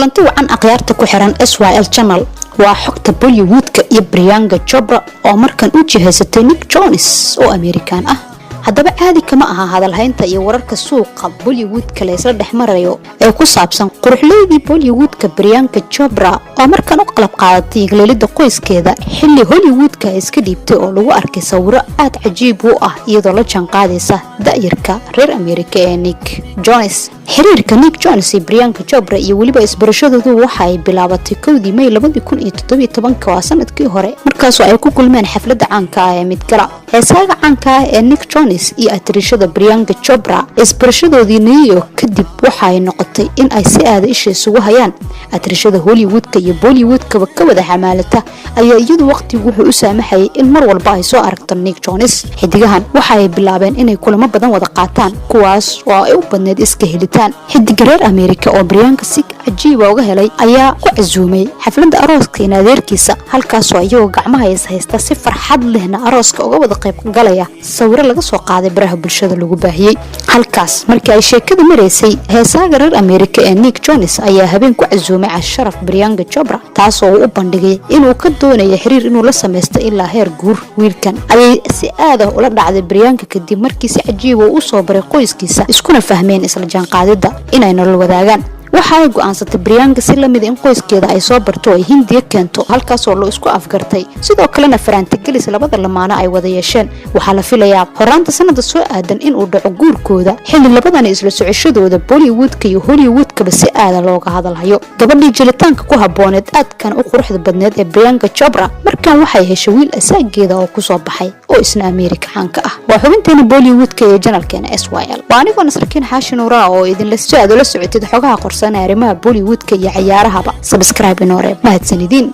Kulanti wacan akhyaarta ku xiran SYL Channel. Waa xogta Bollywoodka iyo Priyanka Chopra oo markan u jihaysatay Nick Jonas oo Amerikaan ah. Haddaba caadi kama aha hadalhaynta iyo wararka suuqa Bollywoodka la isla dhex marayo ee ku saabsan quruxleydii Bollywoodka Priyanka Chopra oo markan u qalab qaadatay leelida qoyskeeda, xilli Hollywoodka ay iska dhiibtay oo lagu arkay sawiro aad cajiib u ah iyadoo la jaanqaadaysa da'yarka reer Amerika ee Nick Jonas. Xiriirka Nick Jonas iyo Priyanka Chopra iyo weliba isbarashadoodu waxa ay bilaabatay 1dii May 2017-ka, waa sanadkii hore, markaasoo ay ku kulmeen xafladda caanka ah ee Met Gala. Heesaaga caanka ah ee Nick Jonas iyo atirishada Priyanka Chopra isbarashadoodii New York kadib waxa ay noqotay in ay si aada isha isugu hayaan. Atirishada Hollywoodka iyo Bollywoodkaba ka wada xamaalata ayaa iyadu waqtigu wuxuu u saamaxayay in mar walba ay soo aragto Nick Jonas. Xidigahan waxa ay bilaabeen inay kulamo badan wada qaataan, kuwaas oo ay u badneyd iska helitaan. Xidiga reer Ameerika oo Priyanka si cajiiba uga helay ayaa ku casuumay xafladda arooska in adeerkiisa, halkaasoo iyagoo gacmaha is haysta si farxad lehna arooska uga wada qayb galaya sawiro laga soo qaaday baraha bulshada lagu baahiyey. Halkaas markii ay sheekadu maraysay, heesaaga reer Ameerika ee Nick Jonas ayaa habeen ku casuumay casharaf Priyanka Chopra, taasoo uu u bandhigay inuu ka doonayo xiriir inuu la samaysto ilaa heer guur. Wiilkan ayay si aad ah ula dhacday Priyanka kadib markii si cajiiba uu usoo baray qoyskiisa, iskuna fahmeen isla jaanqaadida inay nolol wadaagaan. Waxa ay go'aansatay Priyanka si lamida in qoyskeeda ay soo barto oo ay Hindiya keento, halkaasoo loo isku afgartay. Sidoo kalena faraantigelis labada lamaano ay wada yeesheen. Waxaa la filayaa horaanta sanada soo aadan inuu dhaco guurkooda, xilli labadani isla socoshadooda Bollywoodka iyo Hollywoodkaba si aada looga hadalhayo. Gabadhii jelitaanka ku habooneed, aadkan u quruxda badneed ee Priyanka Chopra markan waxay heshay wiil asaageeda oo kusoo baxay oo isna Ameerika caanka ah. Waa xubinteena Bollywoodka iyo channelkeena SYL. Waa anigoo Nasrakiin Xaashi Nuuraa oo idinla si aad ula socotid xogaha qorsan ee arrimaha Bollywoodka iyo cayaarahaba. Subscribe inoo reeb. Mahadsanidin.